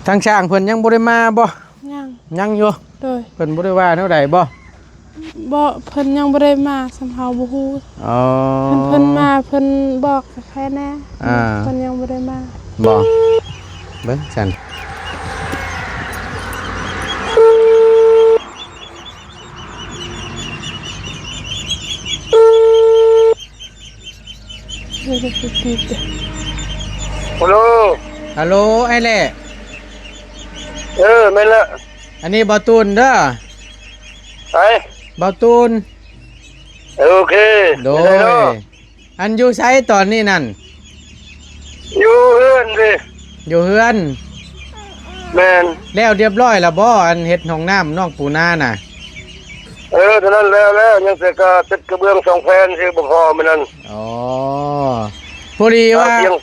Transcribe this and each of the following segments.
ທາງຊ່າງເພິ່ນຍັງບໍ່ໄດ້ມາບໍ່? ຍັງ ຍັງຢູ່. ໂດຍ. ເພິ່ນບໍ່ໄດ້ວ່າແນວໃດບໍ່? ບໍ່ ເພິ່ນຍັງບໍ່ໄດ້ມາ ສ່ຳເຮົາບໍ່ຮູ້. ອໍ ເພິ່ນ ເພິ່ນມາ ເພິ່ນບອກແຄ່ແນ່. ອ່າ ເພິ່ນຍັງບໍ່ໄດ້ມາ. ບໍ່ ເບິ່ງຊັ້ນ. ຮັລໂຫຼ ຮັລໂຫຼ ອ້າຍແຫຼ. ເອີ ແມ່ນລະ. ອັນນີ້ບ່າວຕູນເດີ. ໃສ? ບ່າວຕູນ. ເອີ ໂອເຄ. ໂດຍ. ອັນຢູ່ໃສຕອນນີ້ນັ້ນ? ຢູ່ເຮືອນເດ້. ຢູ່ເຮືອນ. ແມ່ນ. ແລ້ວຮຽບຮ້ອຍແລ້ວບໍ່ ອັນເຮັດຫ້ອງນ້ຳນ້ອງປູນານະ? ເອີ ຕອນນັ້ນແລ້ວແລ້ວ ຍັງແຕ່ກະເຈັດກະເບື້ອງສອງແຜ່ນຊື່ ບໍ່ພໍມື້ນັ້ນ. ອໍ ພໍດີວ່າ ພຽງ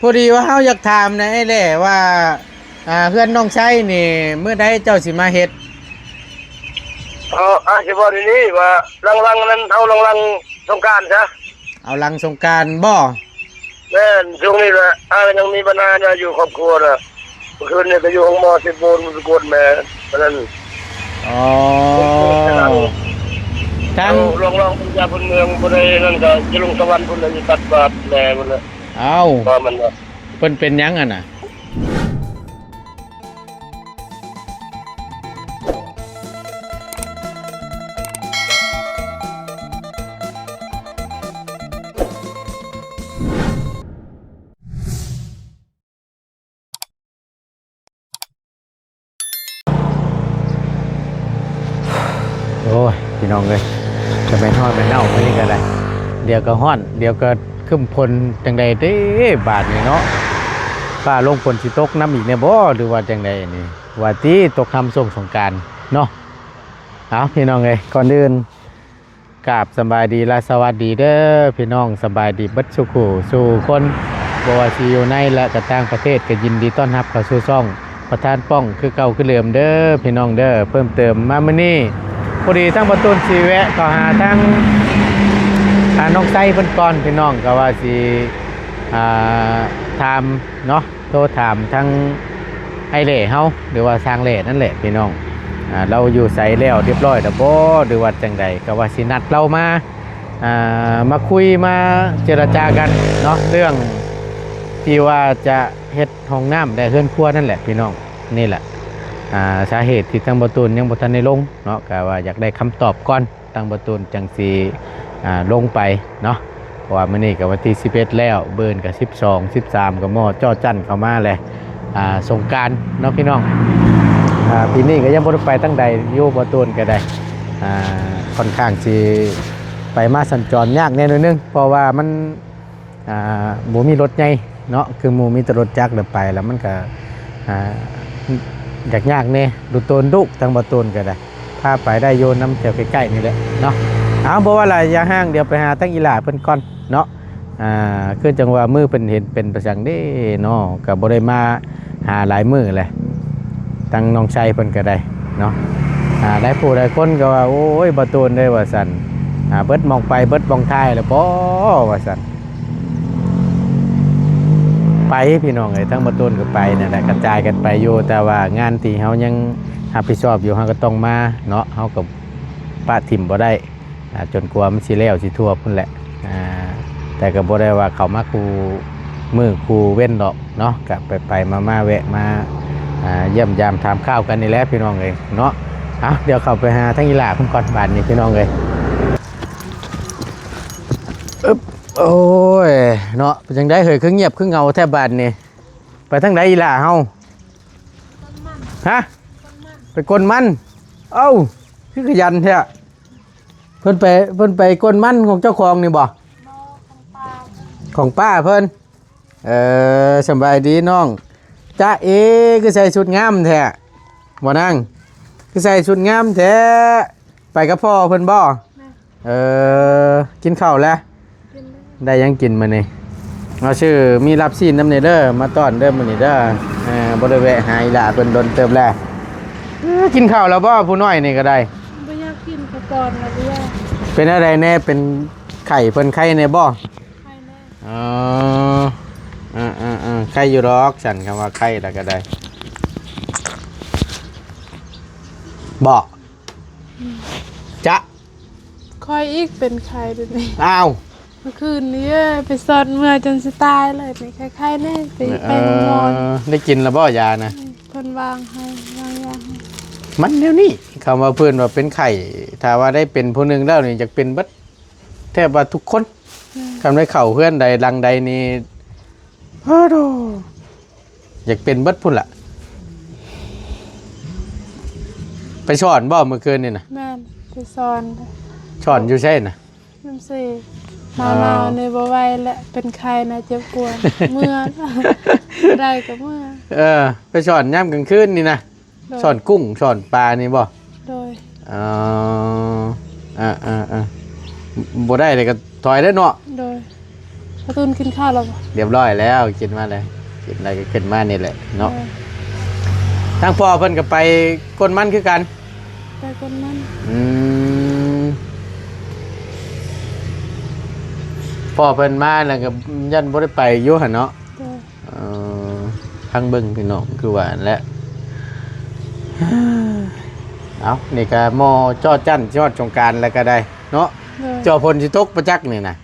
ພໍດີວ່າເຮົາຢາກຖາມນະ ອ້າຍແຫຼ ວ່າ ອ່າ ເຮືອນນ້ອງໄຊນີ້ ມື້ໃດເຈົ້າຊິມາເຮັດ? ເອົາ ອາ ຊິເວົ້າດຽວນີ້ວ່າ ຫຼັງໆນັ້ນ ເອົາຫຼັງໆສົງການຊະ. ເອົາຫຼັງສົງການບໍ່? ແມ່ນ ຊ່ວງນີ້ແຫຼະ ອ້າຍຍັງມີບັນຫາຢູ່ຄອບຄົວນະ. ເມື່ອຄືນນີ້ກໍຢູ່ໂຮງໝໍ ເຊໂປນ ໄປກວດແມ່ ອັນນັ້ນ. ອໍ ທາງ ເອົາ ລອງໆ ເບິ່ງຢາພື້ນເມືອງ ບໍ່ໄດ້ນັ້ນກໍຢູ່ລົງສະຫວັນພຸ້ນແຫຼະ ຢູ່ຕັກບາດແມ່ພຸ້ນແຫຼະ. ເອົ້າ ວ່າມັນວ່າ ເພິ່ນເປັນຫຍັງຫັ້ນນະ? ໂອ້ຍ ພີ່ນ້ອງເອີຍ ຈະແມ່ນຮ້ອນແມ່ນໜາວມື້ນີ້ກໍໄດ້ ດຽວກໍຮ້ອນ ດຽວກໍຄຶ້ມຝົນ ຈັ່ງໃດເດ້ບາດນີ້ເນາະ. ຟ້າລົງຝົນຊິຕົກນຳອີກແດ່ບໍ່ ຫຼືວ່າຈັ່ງໃດນີ້? ວ່າຕິ ຕົກຄ່ຳຊ່ວງສົງການເນາະ. ເອົາ ພີ່ນ້ອງເອີຍ ກ່ອນອື່ນ ກາບສະບາຍດີ ແລະ ສະຫວັດດີເດີພີ່ນ້ອງ ສະບາຍດີເບິດສູ່ຄູ່ສູ່ຄົນ ບໍ່ວ່າຊິຢູ່ໃນ ແລະ ກະຕ່າງປະເທດ ກະຍິນດີຕ້ອນຮັບເຂົ້າສູ່ຊ່ອງປະທານປ້ອງ ຄືເກົ່າຄືເດີມເດີພີ່ນ້ອງເດີ. ເພີ່ມເຕີມມາມື້ນີ້ ພໍດີທາງບ່າວຕູນຊິແວະເຂົ້າຫາທາງ ອ່າ ນ້ອງໄຊເພິ່ນກ່ອນ ພີ່ນ້ອງ ກະວ່າຊິ ອ່າ ຖາມເນາະ ໂທຖາມທາງອ້າຍແຫຼເຮົາ ຫຼືວ່າຊ່າງແຫຼນັ້ນແຫຼະພີ່ນ້ອງ ອ່າ ລາວຢູ່ໃສແລ້ວ ຮຽບຮ້ອຍແລ້ວບໍ່ ຫຼືວ່າຈັ່ງໃດ ກໍວ່າຊິນັດລາວມາ ອ່າ ມາຄຸຍມາເຈລະຈາກັນເນາະ ເລື່ອງທີ່ວ່າຈະເຮັດຫ້ອງນ້ຳ ແລະ ເຮືອນຄົວນັ້ນແຫຼະພີ່ນ້ອງ. ນີ້ແຫຼະ ອ່າ ສາເຫດທີ່ທາງບ່າວຕູນຍັງບໍ່ທັນໄດ້ລົງເນາະ ກໍວ່າຢາກໄດ້ຄຳຕອບກ່ອນ ທາງບ່າວຕູນຈັ່ງຊິ ອ່າ ລົງໄປເນາະ ເພາະວ່າມື້ນີ້ກໍວັນທີສິບເອັດແລ້ວ ມື້ອື່ນກໍສິບສອງ ສິບສາມ ກໍມໍ່ຈໍ້ຈັ້ນເຂົ້າມາແຫຼະ ອ່າ ສົງການເນາະພີ່ນ້ອງ. ອ່າ ປີນີ້ກໍຍັງບໍ່ໄດ້ໄປທາງໃດຢູ່ ບ່າວຕູນກໍໄດ້ ອ່າ ຂ້ອນຂ້າງຊິໄປມາສັນຈອນຍາກແດ່ໜ້ອຍໜຶ່ງ ເພາະວ່າມັນ ອ່າ ບໍ່ມີລົດໃຫຍ່ເນາະ ຄືໝູ່ມີແຕ່ລົດຈັກ ແລ້ວໄປແລ້ວມັນກະ ອ່າ ຍາກໆແດ່ ດູໂຕນດຸ ທາງບ່າວຕູນກະໄດ້ ພາໄປໄດ້ຢູ່ນຳແຖວໃກ້ໆນີ້ແຫຼະເນາະ. ເອົາ ບໍ່ວ່າຫຼາຍຢ່າຫ່າງ ດຽວໄປຫາທາງອີ່ຫຼ້າເພິ່ນກ່ອນເນາະ. ອ່າ ຄືຈັ່ງວ່າມື້ເພິ່ນເຫັນເປັນປະສັງເດ້ເນາະ ກະບໍ່ໄດ້ມາ ຫາຫຼາຍມື້ແຫຼະ ທາງນ້ອງໄຊເພິ່ນກໍໄດ້ເນາະ. ອ່າ ຫຼາຍຜູ້ຫຼາຍຄົນກໍວ່າ ໂອ້ຍ ບ່າວຕູນເອີຍ ວ່າຊັ້ນ ອ່າ ເບິດໝ່ອງໄປ ເບິດໝ່ອງຖ່າຍແລ້ວບໍ ວ່າຊັ້ນ. ໄປ ພີ່ນ້ອງເອີຍ ທາງບ່າວຕູນກໍໄປນັ້ນແຫຼະ ກະຈາຍກັນໄປຢູ່ ແຕ່ວ່າງານທີ່ເຮົາຍັງຮັບຜິດຊອບຢູ່ ເຮົາກໍຕ້ອງມາເນາະ ເຮົາກໍປະຖິ້ມບໍ່ໄດ້. ອ່າ ຈົນກວ່າມັນຊິແລ້ວຊິທົ່ວພຸ້ນແຫຼະ. ອ່າ ແຕ່ກໍບໍ່ໄດ້ວ່າເຂົ້າມາຄູ່ມື້ຄູ່ເວັນດອກເນາະ ກະໄປໆມາໆ ແວະມາ ອ່າ ຢ້ຽມຢາມຖາມຂ່າວກັນນີ້ແຫຼະ ພີ່ນ້ອງເອີຍເນາະ. ເອົາ ດຽວເຂົ້າໄປຫາທາງອີ່ຫຼ້າເພິ່ນກ່ອນບາດນີ້ ພີ່ນ້ອງເອີຍ. ອຶບ ໂອ້ຍ ເນາະ ເປັນຈັ່ງໃດເຮີ້ຍ ຄືງຽບຄືເຫງົາແທ້ບາດນີ້? ໄປທາງໃດອີ່ຫຼ້າເຮົາ? ຮະ? ໄປກົນມັນ. ເອົ້າ ຄືຂະຫຍັນແທ້. ເພິ່ນໄປ ເພິ່ນໄປກົນມັນຂອງເຈົ້າຂອງນີ້ບໍ່? ບໍ່ ຂອງປ້າເພິ່ນ. ຂອງປ້າເພິ່ນ. ເອີ ສະບາຍດີນ້ອງ. ຈ໊ະເອ ຄືໃສ່ຊຸດງາມແທ້ ບໍ່ນາງ? ຄືໃສ່ຊຸດງາມແທ້. ໄປກັບພໍ່ເພິ່ນບໍ່? ແມ່ນ. ເອີ ກິນເຂົ້າແລ້ວ? ກິນແລ້ວ. ໄດ້ຫຍັງກິນມື້ນີ້? ເອົາ ຊື້ ມີລາບຊີ້ນນຳນີ້ເດີ ມາຕ້ອນເດີມື້ນີ້ເດີ. ເອີ ບໍ່ໄດ້ແວະຫາອີ່ຫຼ້າເພິ່ນດົນເຕີບແລ້ວ. ເອີ ກິນເຂົ້າແລ້ວບໍ່? ຜູ້ນ້ອຍນີ້ກໍໄດ້ ບໍ່ຢາກກິນ ເຂົາປ້ອນແລ້ວບໍ່ຢາກ. ເປັນແນວໃດແດ່? ເປັນໄຂ້ ເພິ່ນໄຂ້ແດ່ບໍ່? ໄຂ້ແດ່. ອໍ ເອີໆໆ ໄຂ້ຢູ່ດອກ ຊັ້ນຄຳວ່າໄຂ້ແລ້ວກໍໄດ້. ບໍ່ ຈະ ຂ້ອຍອີກເປັນໄຂ້ດຽວນີ້. ອ້າວ ເມື່ອຄືນນີ້ເອີຍ ໄປສອນເມື່ອຍຈົນຊິຕາຍເລີຍນີ້. ໄຂ້ໆແດ່ ໄປ ເອີ ໄປໂຮງໝໍ. ໄດ້ກິນແລ້ວບໍ່ຢານະ? ເພິ່ນວາງໃຫ້ ວາງຢາໃຫ້. ມັນແນວນີ້ ຄຳວ່າເພິ່ນວ່າເປັນໄຂ້ ຖ້າວ່າໄດ້ເປັນຜູ້ໜຶ່ງແລ້ວນີ້ ຢາກເປັນເບິດ ແທບວ່າທຸກຄົນ. ແມ່ນ. ຄັນໄດ້ເຂົ້າເຮືອນໃດຫຼັງໃດນີ້ ໂອ້ໂດ ຢາກເປັນເບິດພຸ້ນລະ. ໄປສອນບໍ່ມື້ຄືນນີ້ນະ? ແມ່ນ ໄປສອນ. ສອນຢູ່ໃສນະ? ນ້ຳເຊ. ໜາວໆນີ້ບໍ່ໄຫວແລ້ວ ເປັນໄຂ້ນະ ເຈັບກວນ ເມື່ອ ໄດ້ກໍເມື່ອ. ເອີ ໄປສອນຍາມກາງຄືນນີ້ນະ? ໂດຍ. ສອນກຸ້ງສອນປານີ້ບໍ່? ໂດຍ. ອໍ ເອີໆໆ ບໍ່ໄດ້ແລ້ວກໍຖອຍເດີເນາະ. ໂດຍ. ປະຕູນກິນເຂົ້າແລ້ວບໍ່? ຮຽບຮ້ອຍແລ້ວ ກິນມາແລ້ວ ກິນແລ້ວກໍຂຶ້ນມານີ້ແຫຼະເນາະ. ໂດຍ. ທາງພໍ່ເພິ່ນກໍໄປກົນມັນຄືກັນ? ໄປກົນມັນ. ອືມ ພໍ່ເພິ່ນມາແລ້ວກໍຢ້ານບໍ່ໄດ້ໄປຢູ່ຫັ້ນເນາະ. ໂດຍ. ເອີ ຟັງເບິ່ງພີ່ນ້ອງ ຄືວ່າຫັ້ນແຫຼະ. ເອົາ ນີ້ກະມໍ່ຈໍ້ຈັ້ນຊິຮອດສົງການແລ້ວກະໄດ້ເນາະ. ໂດຍ. ເຈົ້າ ຝົນຊິຕົກປະຈັກນີ້ນະ.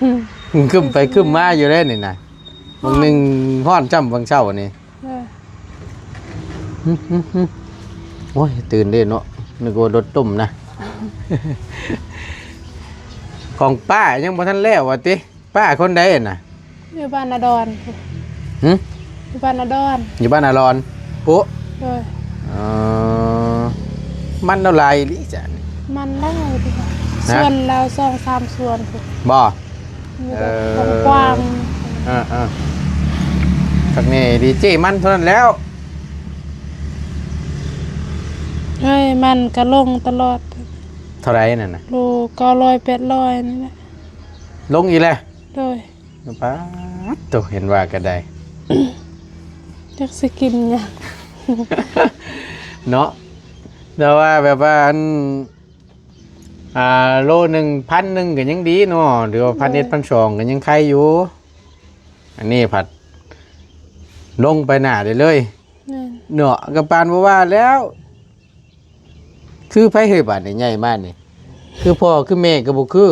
ອືມ ຄຶ້ມໄປຄຶ້ມມາຢູ່ເດ້ນີ້ນະ. ຫວັງໜຶ່ງຮ້ອນຈ້ຳຫວັງເຊົ້ານີ້. ໂດຍ. ໂອ້ຍ ຕື່ນເດ້ເນາະ ນຶກວ່າລົດຕົມນະ. ຂອງປ້າຍັງບໍ່ທັນແລ້ວວ່າຕິ? ປ້າຄົນໃດນະ? ຢູ່ບ້ານນາດອນ. ຫື? ຢູ່ບ້ານນາດອນ. ຢູ່ບ້ານນາດອນພຸ້ນ? ໂດຍ. ເອີ ມັນລາວຫຼາຍອີ່ຫຼີຈ້ະ. ມັນຫຼາຍຕິ? ສວນລາວສອງສາມສວນພຸ້ນ. ບໍ່? ມີແຕ່ ເອີ ຂອງກວ້າງ. ເອີໆ ຄັກນີ້ດີເຈມັນເທົ່ານັ້ນແລ້ວ. ເອີຍ ມັນກະລົງຕະຫຼອດ. ເທົ່າໃດນັ້ນນະ? ໂລເກົ້າຮ້ອຍແປດຮ້ອຍນີ້ແຫຼະ. ລົງອີກແລ້ວ? ໂດຍ. ປາດໂທ້ ເຫັນວ່າກໍໄດ້ ຈັກຊິກິນຫຍັງ ເນາະ. ແຕ່ວ່າແບບວ່າອັນ ອ່າ ໂລໜຶ່ງ ພັນໜຶ່ງກໍຍັງດີເນາະ ຫຼືວ່າ ໂດຍ ພັນເອັດ ພັນສອງກໍຍັງໄຄຢູ່. ອັນນີ້ພັດລົງໄປໜ້າໄດ້ເລີຍ. ແມ່ນ. ເນາະ ກໍປານບໍ່ວ່າແລ້ວ ຄືໃຜເຮີຍບາດນີ້ໃຫຍ່ມານີ້ ຄືພໍ່ຄືແມ່ກໍບໍ່ຄື.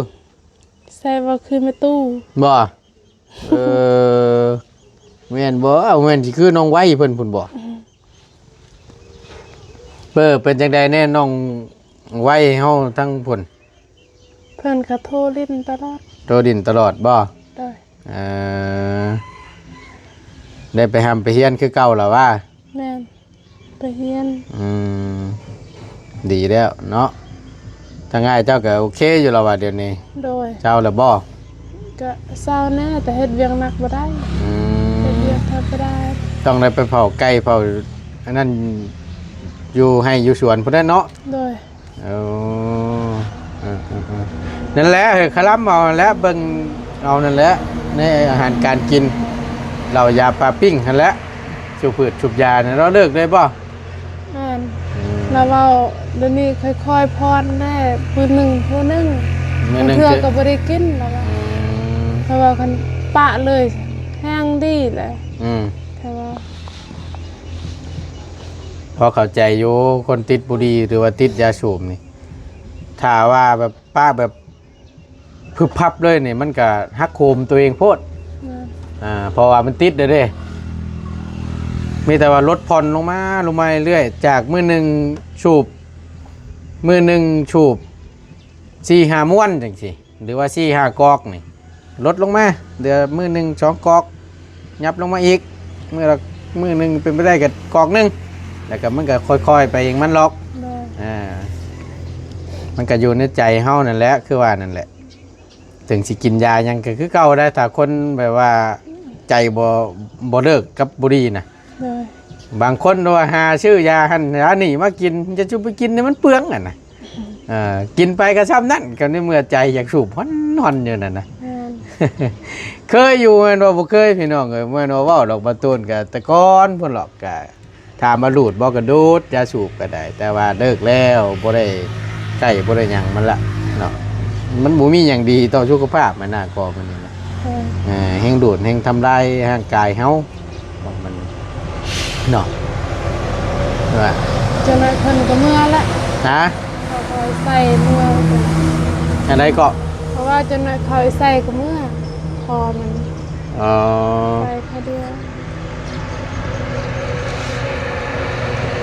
ໃສ່ວ່າຄືແມ່ຕູ້ບໍ່? ເອີ ແມ່ນບໍ່? ເອົາ ແມ່ນຊິຄືນ້ອງໄວເພິ່ນພຸ້ນບໍ່? ອືມ ເອີ ເປັນຈັ່ງໃດແດ່ນ້ອງໄວເຮົາທັງພຸ້ນ? ເພິ່ນກໍໂທຫຼິ້ນຕະຫຼອດ. ໂທຫຼິ້ນຕະຫຼອດບໍ່? ໂດຍ. ເອີ ໄດ້ໄປຮ່ຳໄປຮຽນຄືເກົ່າລະຫວາ? ແມ່ນ. ໄປຮຽນ. ອືມ ດີແລ້ວເນາະ. ທາງອ້າຍເຈົ້າກໍໂອເຄຢູ່ລະຫວາດຽວນີ້? ໂດຍ. ເຊົາແລ້ວບໍ່? ກະເຊົາແດ່ ແຕ່ເຮັດວຽກໜັກບໍ່ໄດ້. ອືມ ເຮັດວຽກທຳບໍ່ໄດ້. ຕ້ອງໄດ້ໄປເຝົ້າໄກ່ເຝົ້າອັນນັ້ນ ຢູ່ໄຮ່ຢູ່ສວນພຸ້ນແຫຼະເນາະ. ໂດຍ. ໂອ້ ເອີໆໆ ນັ້ນແຫຼະ ເຮີ້ຍ ຄະລຳເອົາຫັ້ນແຫຼະ ເບິ່ງເອົານັ້ນແຫຼະ ໃນອາຫານການກິນ ເຫຼົ້າຢາປາປີ້ງຫັ້ນແຫຼະ ສູບພືດສູບຢານັ້ນ ລາວເລີກໄດ້ບໍ່? ແມ່ນ. ອືມ ລາວເວົ້າດຽວນີ້ຄ່ອຍໆຜ່ອນແດ່ ມື້ໜຶ່ງ ມື້ໜຶ່ງ ມື້ໜຶ່ງ ບາງເທື່ອກໍບໍ່ໄດ້ກິນລາວວ່າ. ອືມ ເພາະວ່າຄັນປະເລີຍແຮງດີແຫຼະ. ອືມ ແຕ່ວ່າ ພໍເຂົ້າໃຈຢູ່ ຄົນຕິດບຸຫຼີ່ ຫຼືວ່າຕິດຢາສູບນີ້ ຖ້າວ່າແບບປະແບບພຶບພັບເລີຍນີ້ ມັນກະຫັກໂຫມຕົວເອງໂພດ. ແມ່ນ. ອ່າ ເພາະວ່າມັນຕິດແລ້ວເດ້ ມີແຕ່ວ່າລົດຜ່ອນລົງມາ ລົງມາເລື້ອຍໆ ຈາກມື້ໜຶ່ງສູບ ມື້ໜຶ່ງສູບສີ່ຫ້າມ້ວນຈັ່ງຊີ້ ຫຼືວ່າສີ່ຫ້າກອກນີ້ ລົດລົງມາ ເຫຼືອມື້ໜຶ່ງສອງກອກ ຫຍັບລົງມາອີກ ມື້ລະ ມື້ໜຶ່ງເປັນໄປໄດ້ກໍກອກໜຶ່ງ ແລ້ວກໍມັນກໍຄ່ອຍໆໄປເອງມັນຫຼອກ. ໂດຍ. ອ່າ ມັນກໍຢູ່ໃນໃຈເຮົານັ້ນແຫຼະ ຄືວ່ານັ້ນແຫຼະ ເຖິງຊິກິນຢາຫຍັງກໍຄືເກົ່າໄດ໋ ຖ້າຄົນແບບວ່າໃຈບໍ່ ບໍ່ເລີກກັບບຸຫຼີ່ນະ. ໂດຍ. ບາງຄົນວ່າຫາຊື້ຢາຫັ້ນຢານີ້ມາກິນ ຈະຈຸໄປກິນໃຫ້ມັນເປືອງຫັ້ນນະ. ເອີ ກິນໄປກໍຊ່ຳນັ້ນ ກໍໃນເມື່ອໃຈຢາກສູບຮອນໆຢູ່ນັ້ນນະ. ແມ່ນ. ເຄີຍຢູ່ແມ່ນບໍ່? ບໍ່ເຄີຍ ພີ່ນ້ອງເອີຍ. ບໍ່ແມ່ນວ່າເວົ້າດອກ ບາຕູນກໍແຕ່ກ່ອນພຸ້ນດອກ ກໍຖາມວ່າດູດບໍ່? ກໍດູດ ຢາສູບກໍໄດ້ ແຕ່ວ່າເລີກແລ້ວ ບໍ່ໄດ້ໃຊ້ ບໍ່ໄດ້ຫຍັງມັນລະເນາະ. ມັນບໍ່ມີຫຍັງດີຕໍ່ສຸຂະພາບມັນນະ ກໍມັນນີ້ນະ. ເອີ ເອີ ແຮ່ງດູດ ແຮ່ງທຳລາຍຮ່າງກາຍເຮົາ ມັນເນາະ ວ່າ ຈົນວ່າເພິ່ນກໍເມືອລະ ຮະ? ເຂົາກໍໃສ່ເມືອ ອັນໃດເກາະ? ເພາະວ່າຈົນວ່າເຂົາໃສ່ກໍເມືອ ພໍມັນ ອໍ ໃສ່ເຂົາເດືອ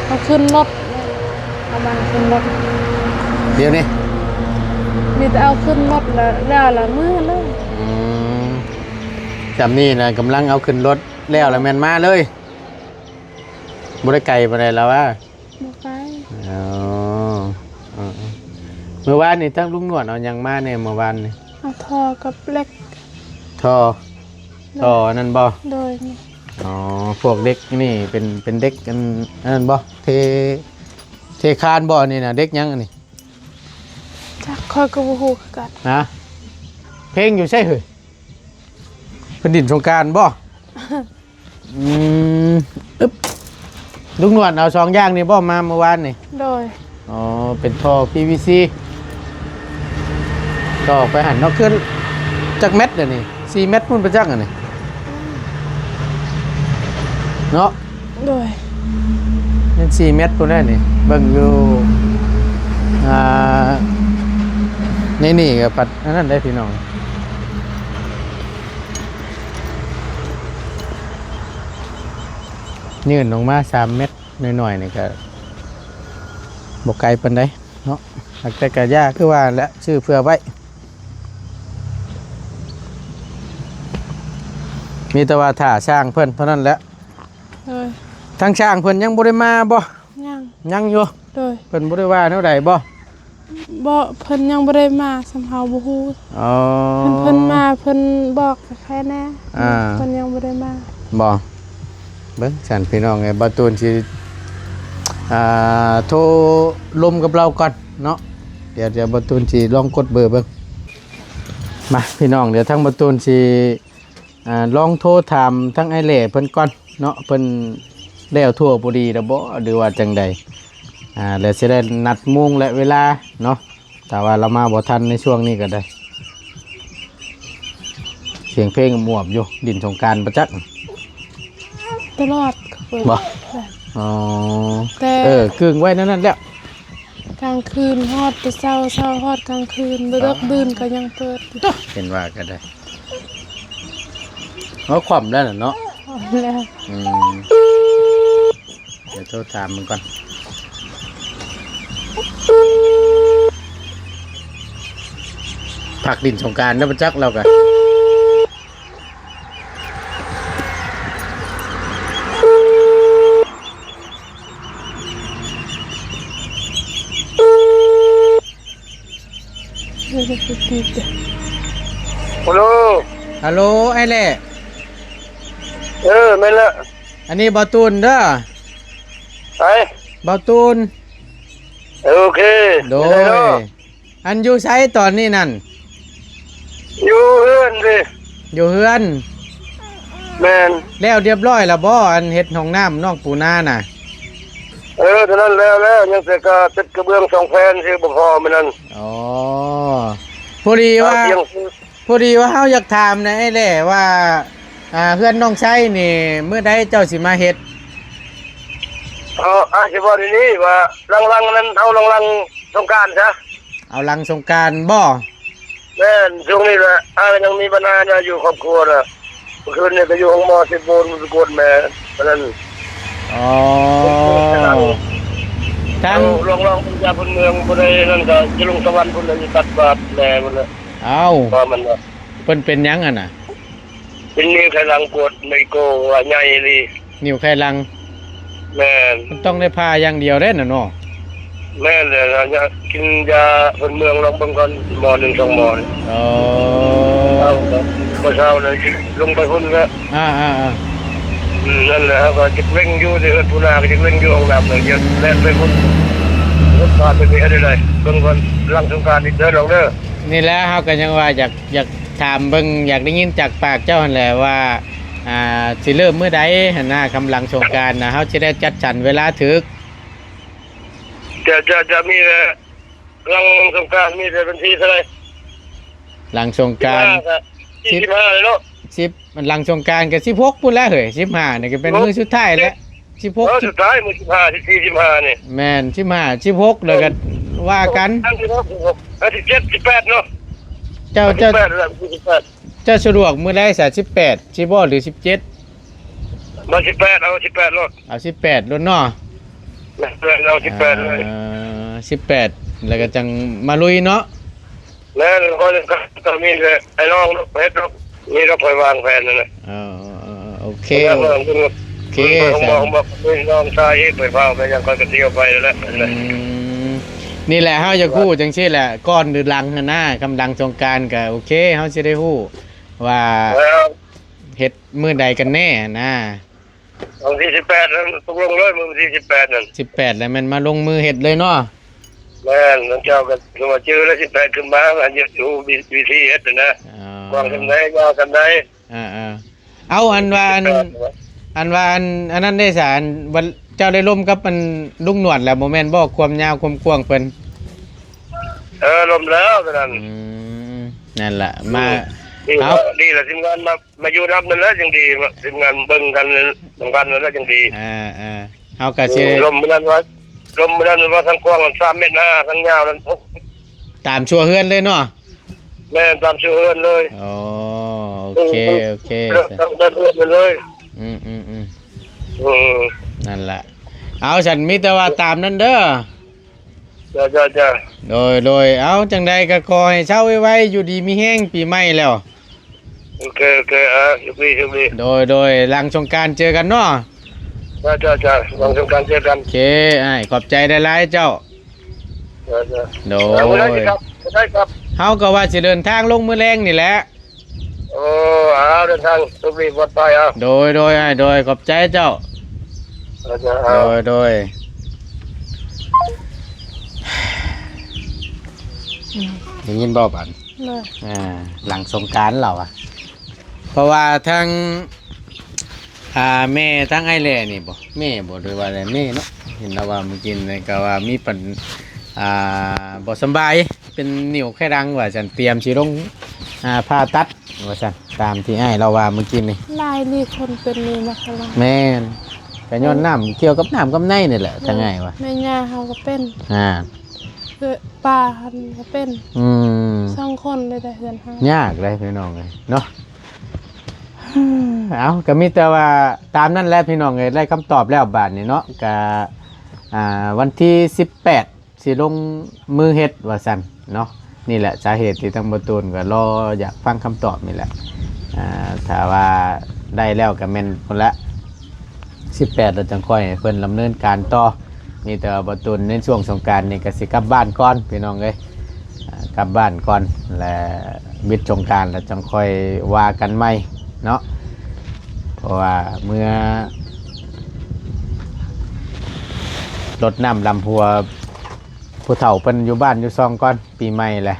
ເອົາຂຶ້ນລົດ ເອົາມັນຂຶ້ນລົດ ດຽວນີ້ ມີແຕ່ເອົາຂຶ້ນລົດລະ ແລ້ວລະເມືອເລີຍ ອືມ ຊ່ຳນີ້ນະ ກຳລັງເອົາຂຶ້ນລົດ ແລ້ວລະແມ່ນມາເລີຍ ບໍ່ໄດ້ໄກປານໃດລະວ່າ ບໍ່ໄກ ອໍ ເອີໆ ມື້ວານນີ້ທາງລຸງນວດເອົາຫຍັງມາແດ່ມື້ວານນີ້? ເອົາທໍ່ກັບເຫຼັກ ທໍ່ ໂດຍ ທໍ່ອັນນັ້ນບໍ່? ໂດຍ ອໍ ພວກເຫຼັກນີ້ເປັນ ເປັນເຫຼັກອັນ ອັນນັ້ນບໍ່? ເທ ເທຄານບໍ່? ອັນນີ້ນະ ເຫຼັກຫຍັງອັນນີ້? ຈັກ ຂ້ອຍກໍບໍ່ຮູ້ຄືກັນ ນະ ເພງຢູ່ໃສເຮີຍ? ເພິ່ນຫຼິ້ນສົງການບໍ່? ອືມ ອຶບ ລຸງນວດເອົາສອງຢ່າງນີ້ບໍ່ມາມື້ວານນີ້? ໂດຍ ອໍ ເປັນທໍ່ ພີວີຊີ ຕໍ່ໄປຫັ້ນເນາະ ຄືຈັກແມັດດຽວນີ້ ສີ່ແມັດພຸ້ນປະຈັກອັນນີ້ ເນາະ ໂດຍ ຍັງສີ່ແມັດພຸ້ນແຫຼະນີ້ ເບິ່ງຢູ່ ອ່າ ໃນນີ້ກໍພັດອັນນັ້ນໄດ໋ພີ່ນ້ອງ. ຍື່ນອອກມາສາມແມັດໜ້ອຍໆ ນີ້ກໍບໍ່ໄກປານໃດເນາະ ຫາກແຕ່ກະຢ່າ ຄືວ່າແຫຼະ ຊື້ເພື່ອໄວ້ ມີແຕ່ວ່າຖ້າຊ່າງເພິ່ນເທົ່ານັ້ນແຫຼະ. ໂດຍ ທາງຊ່າງເພິ່ນຍັງບໍ່ໄດ້ມາບໍ່? ຍັງ ຍັງຢູ່ ໂດຍ ເພິ່ນບໍ່ໄດ້ວ່າແນວໃດບໍ່? ບໍ່ ເພິ່ນຍັງບໍ່ໄດ້ມາສ່ຳເຮົາບໍ່ຮູ້ ອໍ ເພິ່ນ ເພິ່ນມາເພິ່ນບອກແຄ່ແນ່ ອ່າ ເພິ່ນຍັງບໍ່ໄດ້ມາ ບໍ່ ເບິ່ງຊັ້ນພີ່ນ້ອງເອີຍ ບ່າວຕູນຊິ ອ່າ ໂທລົມກັບລາວກ່ອນເນາະ ດຽວ ດຽວບ່າວຕູນຊິລອງກົດເບີເບິ່ງ ມາພີ່ນ້ອງ ດຽວທາງບ່າວຕູນຊິ ອ່າ ລອງໂທຖາມທາງອ້າຍແຫຼເພິ່ນກ່ອນເນາະ ເພິ່ນແລ້ວທົ່ວພໍດີແລ້ວບໍ່ ຫຼືວ່າຈັ່ງໃດ ອ່າ ແລ້ວຊິໄດ້ນັດໂມງ ແລະ ເວລາເນາະ ຖ້າວ່າລາວມາບໍ່ທັນໃນຊ່ວງນີ້ກໍໄດ້ ສຽງເພງອວບຢູ່ ຫຼິ້ນສົງການປະຈັກ ຕະຫຼອດ ບໍ່ ແມ່ນ ອໍ ແຕ່ ເອີ ກຶ່ງໄວ້ແນວນັ້ນແລ້ວ ກາງຄືນຮອດແຕ່ເຊົ້າ ເຊົ້າຮອດກາງຄືນ ເດີກໆ ດື່ນກໍຍັງເປີດຢູ່ ເຫັນວ່າກໍໄດ້ ເອົາ ຄວ່ຳແລ້ວນະເນາະ ຄວ່ຳແລ້ວ ອືມ ດຽວໂທຖາມມັນກ່ອນ ພັກຫຼິ້ນສົງການແລ້ວບໍ່ຈັກລາວກະ. ຮາໂລ ຮາໂລ ອ້າຍແຫຼ ເອີ ແມ່ນລະ ອັນນີ້ບ່າວຕູນເດີ ໃສ ບ່າວຕູນ ໂອເຄ ໂດຍ ອັນຢູ່ໃສຕອນນີ້ນັ້ນ? ຢູ່ເຮືອນເດ້ ຢູ່ເຮືອນ ແມ່ນ ແລ້ວຮຽບຮ້ອຍແລ້ວບໍ່? ອັນເຮັດຫ້ອງນ້ຳນ້ອງປູນານະ ເອີ ຕອນນັ້ນແລ້ວແລ້ວ ຍັງແຕ່ກະເຈັດກະເບື້ອງສອງແຜ່ນຊື່ ບໍ່ພໍມື້ນັ້ນ ອໍ ພໍດີວ່າ ພໍດີວ່າເຮົາຢາກຖາມນະ ອ້າຍແຫຼວ່າ ອ່າ ເຮືອນນ້ອງໄຊນີ້ ມື້ໃດເຈົ້າຊິມາເຮັດ? ເອົາ ອ້າຍຊິເວົ້າດຽວນີ້ວ່າ ຫຼັງໆ ນັ້ນ ເອົາຫຼັງໆ ສົງການຊະ ເອົາຫຼັງສົງການບໍ່? ແມ່ນ ຊ່ວງນີ້ແຫຼະ ອ້າຍຍັງມີບັນຫາຢູ່ຄອບຄົວນະ ເມື່ອຄືນນີ້ກໍຢູ່ໂຮງໝໍ ສິບໂມງໄປກວດແມ່ ອັນນັ້ນ ອໍ ທາງ ເອົາ ລອງໆ ເບິ່ງຢາພື້ນເມືອງ ບໍ່ໄດ້ນັ້ນກໍຢູ່ລົງສະຫວັນພຸ້ນແຫຼະ ຢູ່ຕັກບາດແມ່ພຸ້ນແຫຼະ ເອົ້າ ວ່າມັນວ່າ ເພິ່ນເປັນຫຍັງຫັ້ນນະ? ເປັນນິ້ວໄຂຫຼັງ ປວດໄມໂກວ່າໃຫຍ່ອີ່ຫຼີ ນິ້ວໄຂຫຼັງ ແມ່ນ ມັນຕ້ອງໄດ້ຜ່າຢ່າງດຽວເດ້ນະເນາະ ແມ່ນແຫຼະ ກິນຢາພື້ນເມືອງລອງເບິ່ງກ່ອນ ໝໍໜຶ່ງສອງໝໍ ອໍ ເອົາ ເມື່ອເຊົ້ານີ້ລົງໄປພຸ້ນແລ້ວ ອ່າໆໆ ອືມ ນັ້ນແຫຼະ ເຮົາກໍຈັກເລັ່ງຢູ່ ທີ່ເຮືອນປູນາກໍຈັກເລັ່ງຢູ່ ຫ້ອງນ້ຳເລີຍ ແລ່ນໄປພຸ້ນ ລົດບາດໄປເຮັດໄດ້ ເບິ່ງກ່ອນ ຫຼັງສົງການນີ້ເດີນ້ອງເດີ ນີ້ແຫຼະ ເຮົາກໍຍັງວ່າຢາກ ຢາກຖາມເບິ່ງ ຢາກໄດ້ຍິນຈາກປາກເຈົ້າຫັ້ນແຫຼະວ່າ ອ່າ ຊິເລີ່ມມື້ໃດຫັ້ນນະ ຄຳຫຼັງສົງການນະ ເຮົາຊິໄດ້ຈັດສັນເວລາຖືກ ຈະ ຈະ ຈະມີແຫຼະ ຫຼັງສົງການມີແຕ່ວັນທີເທົ່າໃດ? ຫຼັງສົງການ ສິບຫ້າ ສິບຫ້າເນາະ ສິບ ຫຼັງສົງການກໍສິບຫົກພຸ້ນແຫຼະເຮີ້ຍ ສິບຫ້ານີ້ກໍເປັນມື້ສຸດທ້າຍແຫຼະ ສິບຫົກ ເອີ ສຸດທ້າຍມື້ສິບຫ້າ ສິບສີ່ ສິບຫ້ານີ້ ແມ່ນ ສິບຫ້າ ສິບຫົກ ແລ້ວກໍວ່າກັນ ເອີ ສິບຫົກ ສິບເຈັດ ສິບແປດເນາະ ເຈົ້າ ສິບແປດ ເຈົ້າ ແລ້ວ ສິບແປດ ເຈົ້າສະດວກມື້ໃດຊະ ສິບແປດ ຊິບໍ່ ຫຼື ສິບເຈັດ? ມາ ສິບແປດ ເອົາ ສິບແປດໂລດ ເອົາ ສິບແປດໂລດເນາະ ແມ່ນ ເອົາ ສິບແປດເລີຍ ເອີ ສິບແປດ ແລ້ວກໍຈັ່ງມາລຸຍເນາະ ແມ່ນ ຂ້ອຍກໍມີແຕ່ໄອ້ນ້ອງເຮັດດອກ ມີດອກ ຂ້ອຍວາງແຜນນັ້ນນະ ເອີ ເອີ ເອີ ໂອເຄ ໂອເຄ ນ້ອງຊາຍເຮັດໄປເຝົ້າໄປຫຍັງ ຂ້ອຍກໍຊິເອົາໄປແລ້ວ ອືມ ນີ້ແຫຼະ ເຮົາຢາກຮູ້ຈັ່ງຊີ້ແຫຼະ ກ່ອນຫຼືຫຼັງຫັ້ນນະ ກຳລັງສົງການກໍໂອເຄ ເຮົາຊິໄດ້ຮູ້ວ່າ ເອີ ເຮັດມື້ໃດກັນແນ່ນະ ວັນທີສິບແປດນັ້ນ ຕົກລົງເລີຍ ມື້ວັນທີສິບແປດນັ້ນ ສິບແປດ ແລ້ວແມ່ນມາລົງມືເຮັດເລີຍເນາະ ແມ່ນ ເຈົ້າກໍຄືວ່າຈື່ແລ້ວ ສິບແປດຂຶ້ນມາ ອັນຢູ່ວິທີເຮັດນະ ກວ້າງສ່ຳໃດ ຍາວສ່ຳໃດ ອ່າໆ ເອົາ ອັນວ່າ ອັນ ອັນວ່າ ອັນ ອັນນັ້ນເດ້ສາ ອັນ ເຈົ້າໄດ້ລົມກັບ ອັນ ລຸງໜວດແລ້ວບໍ່ແມ່ນບໍ່ ຄວາມຍາວຄວາມກວ້າງເພິ່ນ? ເອີ ລົມແລ້ວຕອນນັ້ນ ອືມ ນັ້ນລະ ມາ ເອົາ ດີລະ ທີມງານມາ ມາຢູ່ນຳນັ້ນແຫຼະຈັ່ງດີ ທີມງານເບິ່ງກັນນຳກັນນັ້ນແຫຼະຈັ່ງດີ ອ່າໆ ເຮົາກໍຊິ ລົມມື້ນັ້ນວ່າ ລົມມື້ນັ້ນວ່າທາງກວ້າງສາມແມັດຫ້າ ທາງຍາວນັ້ນຫົກ ຕາມຊົ່ວເຮືອນເລີຍເນາະ ແມ່ນ ຕາມຊື່ເຮືອນເລີຍ ໂອເຄ ໂອເຄ ເດີນເຮືອນເລີຍ ອືມ ອືມ ອືມ ອືມ ນັ້ນລະ ເອົາ ຊັ້ນມີແຕ່ວ່າຕາມນັ້ນເດີ ຈ້າ ຈ້າ ໂດຍ ໂດຍ ເອົາ ຈັ່ງໃດກໍຂໍໃຫ້ເຊົາໄວໆ ຢູ່ດີມີແຮງ ປີໃໝ່ແລ້ວ ໂອເຄ ໂອເຄ ເອີ ໂຊກດີ ໂຊກດີ ໂດຍ ໂດຍ ຫຼັງສົງການເຈີກັນເນາະ ຈ້າ ຈ້າ ຫຼັງສົງການເຈີກັນ ໂອເຄ ອ້າຍ ຂອບໃຈຫຼາຍໆ ເຈົ້າ ໂດຍ ເຮົາກໍວ່າຊິເດີນທາງລົງມື້ແລງນີ້ແຫຼະ ໂອ້ ເອົາ ເດີນທາງໂຊກດີປອດໄພ ເອົາ ໂດຍ ໂດຍ ອ້າຍ ໂດຍ ຂອບໃຈເຈົ້າ ໂດຍ ໂດຍ ໄດ້ຍິນບໍ່ບາດ ອ່າ ຫຼັງສົງການລາວອະ ເພາະວ່າທາງ ອ່າ ແມ່ທາງອ້າຍແຫຼນີ້ບໍ່ ແມ່ບໍ່ ຫຼືວ່າແຫຼແມ່ເນາະ ເຫັນລາວວ່າມື້ກີ້ນີ້ກໍວ່າມີປັນ ອ່າ ບໍ່ສຳບາຍ ເປັນນິ້ວໄຂ່ດັງວ່າຊັ້ນ ຕຽມຊິລົງ ອ່າ ຜ່າຕັດວ່າຊັ້ນ ຕາມທີ່ອ້າຍລາວວ່າມື້ກີ້ນີ້ ຫຼາຍນີ້ຄົນເປັນນີ້ນະ ແມ່ນ ກໍຍ້ອນນ້ຳ ກ່ຽວກັບນ້ຳກັບໃນນີ້ແຫຼະ ທາງອ້າຍວ່າ ແມ່ຍ່າເຮົາກໍເປັນ ອ່າ ເອີ ປ້າຫັ້ນກໍເປັນ ອືມ ສອງຄົນເລີຍ ແຕ່ເຮືອນເຮົາ ຍາກເດ້ພີ່ນ້ອງເອີຍເນາະ ເອົາ ກໍມີແຕ່ວ່າຕາມນັ້ນແຫຼະພີ່ນ້ອງເອີຍ ໄດ້ຄຳຕອບແລ້ວບາດນີ້ເນາະ ກໍ ອ່າ ວັນທີສິບແປດ ຊິລົງມືເຮັດວ່າຊັ້ນເນາະ ນີ້ແຫຼະສາເຫດທີ່ທາງບໍ່ຕູນກໍລໍຢາກຟັງຄຳຕອບນີ້ແຫຼະ ອ່າ ຖ້າວ່າໄດ້ແລ້ວກໍແມ່ນພຸ້ນລະ ສິບແປດ ແລ້ວຈັ່ງຄ່ອຍໃຫ້ເພິ່ນດຳເນີນການຕໍ່ ມີແຕ່ວ່າບໍ່ຕູນໃນຊ່ວງສົງການນີ້ກໍຊິກັບບ້ານກ່ອນພີ່ນ້ອງເອີຍ ອ່າ ກັບບ້ານກ່ອນ ແລະ ບິດສົງການແລ້ວຈັ່ງຄ່ອຍວ່າກັນໃໝ່ເນາະ ເພາະວ່າເມື່ອລົດນ້ຳດຳຫົວຜູ້ເຖົ້າເພິ່ນຢູ່ບ້ານຢູ່ຊ່ອງກ່ອນ ປີໃໝ່ແຫຼະ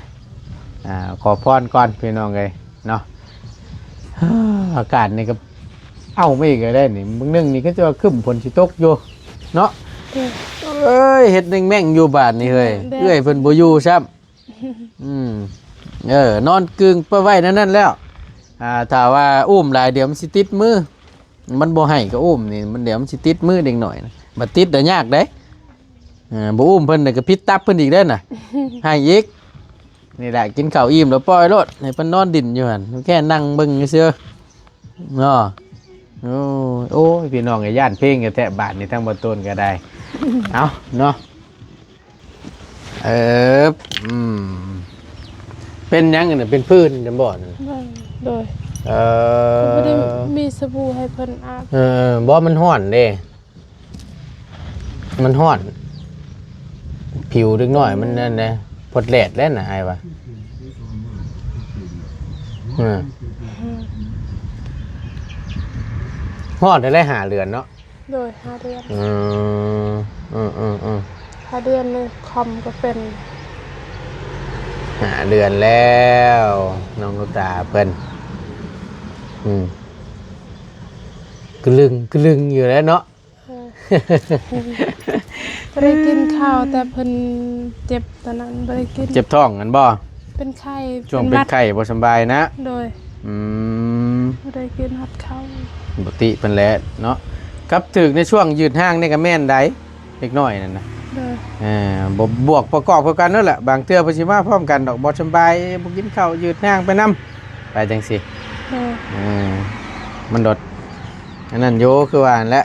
ອ່າ ຂໍພອນກ່ອນພີ່ນ້ອງເອີຍເນາະ ອາກາດນີ້ກໍ ເອົາມາອີກແລ້ວເດ້ນີ້ ມື້ໜຶ່ງນີ້ຄືຈະວ່າຄຶ້ມຝົນຊິຕົກຢູ່ເນາະ ເອີຍ ເຮັດແມ່ງໆຢູ່ບາດນີ້ເຮີ້ຍ ເອື້ອຍເພິ່ນບໍ່ຢູ່ຊ້ຳ ອືມ ເອີ ນອນກຶ່ງໄປໄວ້ແນວນັ້ນແລ້ວ ອ່າ ຖ້າວ່າອຸ້ມຫຼາຍດຽວມັນຊິຕິດມື ມັນບໍ່ໃຫ້ກໍອຸ້ມນີ້ ມັນ ດຽວມັນຊິຕິດມືເດັກນ້ອຍນະ ບັດຕິດລະຍາກເດ້ ເອີ ບໍ່ອຸ້ມເພິ່ນນະກໍຜິດຕັບເພິ່ນອີກເດ້ນະ ໃຫ້ອີກ ນີ້ແຫຼະ ກິນເຂົ້າອີ່ມແລ້ວປ່ອຍໂລດ ໃຫ້ເພິ່ນນອນດິນຢູ່ຫັ້ນ ແຄ່ນັ່ງເບິ່ງຊື່ໆ ເນາະ ໂອ້ຍ ໂອ້ຍ ພີ່ນ້ອງເອີຍ ຢ້ານເພງແທ້ໆ ບາດນີ້ທາງບໍ່ຕູນກໍໄດ້ ເອົ້າ ເນາະ ເອີ ອືມ ເປັນຫຍັງອັນນັ້ນ ເປັນພື້ນຈັ່ງບໍ່ນັ້ນ ໂດຍ ເອີ ບໍ່ໄດ້ມີສະບູໃຫ້ເພິ່ນອາບ ເອີ ບໍ່ ມັນຮ້ອນເດ້ ມັນຮ້ອນ ຜິວເດັກນ້ອຍມັນນັ້ນແຫຼະ ພົດແລດແລ້ວນະ ອ້າຍວ່າ ເອີ ຮອດໄດ້ຫ້າເດືອນເນາະ ໂດຍ ຫ້າເດືອນ ອືມ ອືມ ອືມ ອືມ ຫ້າເດືອນນີ້ຄອມກໍເປັນ ຫ້າເດືອນແລ້ວ ນ້ອງລູກຕາເພິ່ນ ອືມ ກະລຶງກະລຶງຢູ່ແລ້ວເນາະ ເອີ ບໍ່ໄດ້ກິນເຂົ້າ ແຕ່ເພິ່ນເຈັບຕອນນັ້ນ ບໍ່ໄດ້ກິນ ເຈັບທ້ອງຫັ້ນບໍ່? ເປັນໄຂ້ ຊ່ວງເປັນໄຂ້ບໍ່ສຳບາຍນະ ໂດຍ ອືມ ບໍ່ໄດ້ກິນຮອດເຂົ້າ ປົກກະຕິເພິ່ນແຫຼະເນາະ ກັບຖືກໃນຊ່ວງຍືດຮ່າງນີ້ກໍແມ່ນໃດ ເດັກນ້ອຍນັ້ນນະ ໂດຍ ເອີ ບໍ່ບວກປະກອບຄືກັນນັ້ນແຫຼະ ບາງເທື່ອເພິ່ນຊິມາພ້ອມກັນດອກ ບໍ່ສຳບາຍ ບໍ່ກິນເຂົ້າ ຍືດຮ່າງໄປນຳ ໄປຈັ່ງຊີ້ ໂດຍ ເອີ ມັນໂດດ ອັນນັ້ນຢູ່ ຄືວ່າຫັ້ນແຫຼະ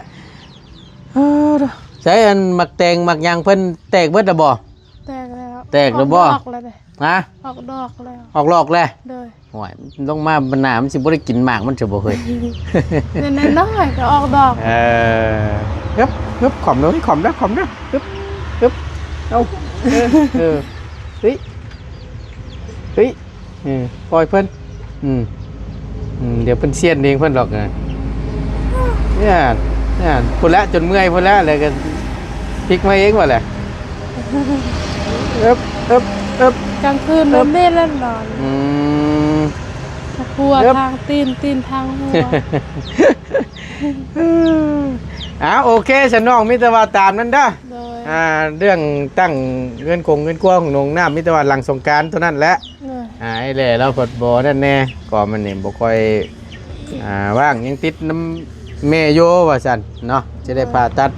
ເອີ ໃສອັນໝາກແຕງໝາກຫຍັງເພິ່ນແຕກເບິດແລ້ວບໍ່? ແຕກແລ້ວ ແຕກແລ້ວບໍ່? ອອກດອກແລ້ວເດ້ ຮະ? ອອກດອກແລ້ວ ອອກດອກແລ້ວ ໂດຍ ໂອ້ຍ ລົງມາບັນໜ້າມັນຊິບໍ່ໄດ້ກິນໝາກມັນຊິບໍ່ເຮີ້ຍ ແຕ່ນ້ອຍໆກໍອອກດອກ ເອີ ຮຶບ ຮຶບ ຂອມເດີ ຂອມເດີ ຂອມເດີ ຮຶບ ຮຶບ ເອົາ ເອີ ເອີ ເຮີ້ຍ ເຮີ້ຍ ເອີ ປ່ອຍເພິ່ນ ອືມ ອືມ ດຽວເພິ່ນຊຽນເອງເພິ່ນດອກ ເອີ ນັ້ນ ນັ້ນ ພຸ້ນແຫຼະ ຈົນເມື່ອຍພຸ້ນແຫຼະ ແລ້ວກໍ ພລິກມາເອງວ່າແຫຼະ ເອິບ ເອິບ ເອິບ ກາງຄືນ ເອິບ ມັນເດ້ເລີນນອນ ອືມ ຫົວ ເອິບ ທາງຕີນ ຕີນທາງຫົວ ອ້າວ ໂອເຄ ສະນ້ອງ ມີແຕ່ວ່າຕາມນັ້ນເດີ ໂດຍ ອ່າ ເລື່ອງຕັ້ງເຮືອນຄົງເຮືອນຄົວ ຫ້ອງນ້ຳ ມີແຕ່ວ່າຫຼັງສົງການເທົ່ານັ້ນແຫຼະ ໂດຍ ອ່າ ໄອ້ແຫຼ້ລາວພັດບໍ່ນັ້ນແດ່ ກໍມັນນີ້ບໍ່ຄ່ອຍ ອ່າ ວ່າງ ຍັງຕິດນຳແມ່ຢູ່ວ່າຊັ້ນເນາະ ຈະໄດ້ຜ່າຕັດ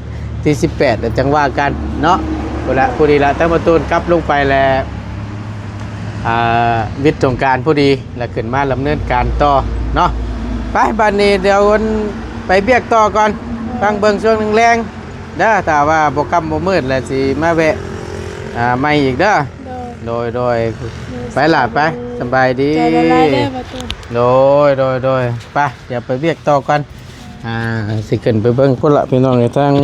ທີສິບແປດ ແລ້ວຈັ່ງວ່າກັນເນາະ ພຸ້ນລະ ຜູ້ນີ້ລະ ທາງປະຕູນກັບລົງໄປແລ້ວ ອ່າ ວິດສົງການພໍດີ ແລ້ວຂຶ້ນມາດຳເນີນການຕໍ່ເນາະ ໄປ ບາດນີ້ດຽວໄປວຽກຕໍ່ກ່ອນ ຟັງເບິ່ງຊ່ວງແລງໆ ເດີ ຖ້າວ່າບໍ່ຄ່ຳບໍ່ມືດແລ້ວຊິມາແວະ ອ່າ ໃໝ່ອີກເດີ ໂດຍ ໂດຍ ໂດຍ ໂດຍ ໄປຫຼ້າໄປ ໂດຍ ສະບາຍດີ ຂອບໃຈຫຼາຍໆເດີ ປະຕູນ ໂດຍ ໂດຍ ໂດຍ ໄປ ດຽວໄປວຽກຕໍ່ກ່ອນ ອ່າ ຊິຂຶ້ນໄປເບິ່ງພຸ້ນລະ ພີ່ນ້ອງເອີຍ ທາງ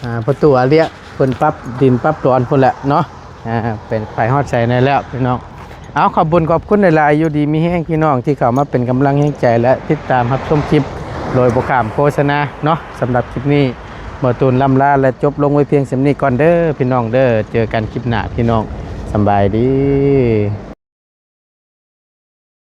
ອ່າ ປະຕູອາເລຍ ເພິ່ນປັບດິນປັບດອນພຸ້ນແຫຼະເນາະ ອ່າ ເປັນ ໄປຮອດໃສແດ່ແລ້ວ ພີ່ນ້ອງ ເອົາ ຂອບບຸນຂອບຄຸນຫຼາຍໆ ຢູ່ດີມີແຮງ ພີ່ນ້ອງທີ່ເຂົ້າມາເປັນກຳລັງແຮງໃຈ ແລະ ຕິດຕາມຮັບຊົມຄລິບໂດຍບໍ່ຂ້າມໂຄສະນາເນາະ ສຳລັບຄລິບນີ້ ບໍ່ຕູນລ່ຳລາ ແລະ ຈົບລົງໄວ້ພຽງສ່ຳນີ້ກ່ອນເດີ ພີ່ນ້ອງເດີ ເຈີກັນຄລິບໜ້າ ພີ່ນ້ອງ ສະບາຍດີ.